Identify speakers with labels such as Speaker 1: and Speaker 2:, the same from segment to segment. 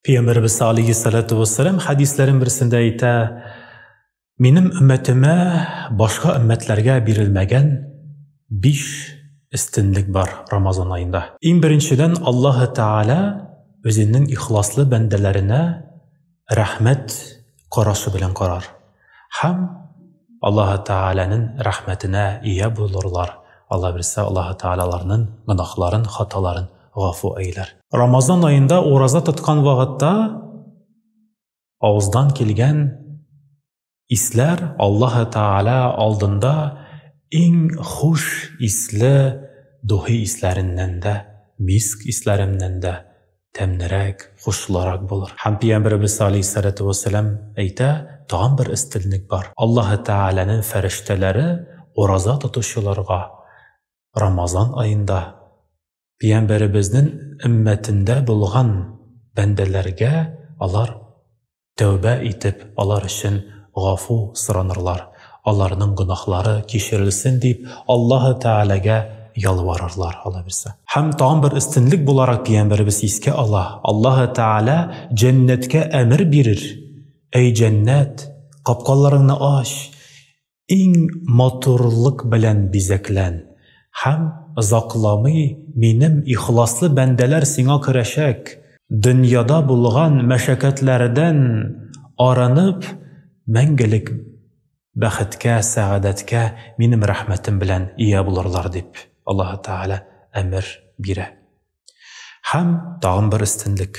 Speaker 1: Пәйгамбәребез алейһиссалату вассалам хәдисләрен берсендә әйтә, минем өммәтемә башка өммәтләргә бирелмәгән 5 өстенлек бар Рамазан аенда. Иң беренчедән, Аллаһы Тәгалә үзенең ихласлы бәндәләренә рәхмәт карашы белән карар. Һәм Аллаһы Тәгаләнең рәхмәтенә ия булырлар. Алла бирсә, Аллаһы Тәгалә аларның гөнаһларын, хаталарын гафу әйләр. Рамазан аенда ураза тоткан вакытта авыздан килгән исләр Аллаһы Тәгалә алдында иң хуш исле духи исләреннән дә, миск исләреннән дә тәмлерәк, хушлырак булыр. Һәм Пәйгамбәребез алейһиссалату вәссәлам әйтә, тагын бер өстенлек бар. Аллаһы Тәгаләнең фәрештәләре ураза тотучыларга Рамазан аенда Пәйгамбәребезнең өммәтендә булган бәндәләргә алар тәүбә итеп, алар өчен гафу соранырлар, аларның гөнаһлары кичерелсен дип, Аллаһы Тәгаләгә ялварырлар, Алла бирсә. Һәм тагын бер өстенлек буларак Пәйгамбәребез искә ала, Аллаһы Тәгалә җәннәткә әмер бирер, Әй җәннәт, капкаларыңны ач, Иң матурлык белән бизәклән, һәм озакламый минем ихласлы бәндәләр сиңа керәчәк, дөньяда булган мәшәкатьләрдән арынып, мәңгелек бәхеткә, сәгадәткә минем рәхмәтем белән ия булырлар, дип Аллаһы Тәгалә әмер бирә. Һәм тагын бер өстенлек.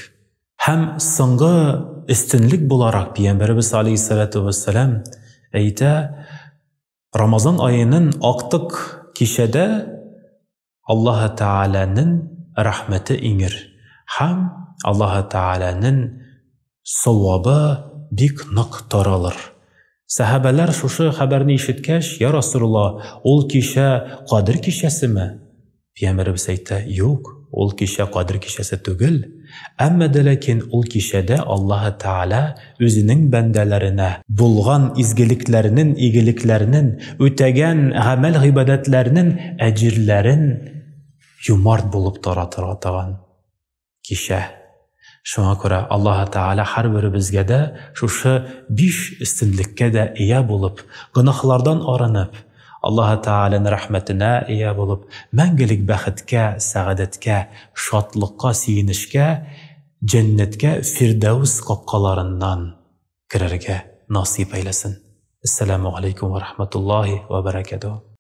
Speaker 1: Һәм соңгы өстенлек буларак Пәйгамбәребез алейһиссалату вассалам әйтә, Рамазан аеның актык кичәдә Аллаһы Тәгаләнең рәхмәте иңер һәм Аллаһы Тәгаләнең савабы бик нык таралыр. Сәхабәләр шушы хәбәрне ишеткәч, Я Расулулла, ул кичә Кадер кичәсеме? Пәйгамбәребез әйтә, юк, ул кичә Кадер кичәсе түгел, әмма дә ләкин ул кичәдә Аллаһы Тәгалә үзенең бәндәләренә булган изгелекләрнең, игелекләрнең, үтәгән гамәл-гыйбадәтләрнең әҗерләрен юмарт булып таратырга таган кичә. Шуңа күрә Аллаһы Тәгалә һәрберебезгә дә шушы биш өстенлеккә дә ия булып, гөнаһлардан арынып, Аллаһы Тәгаләнең рәхмәтенә ия булып, мәңгелек бәхеткә, сәгадәткә, шатлыкка, сөенечкә, җәннәткә Фирдәүс капкаларыннан керергә насыйп әйләсен. Әссәламү галәйкүм вә рахматуллаһи вә бәрәкәтүһ.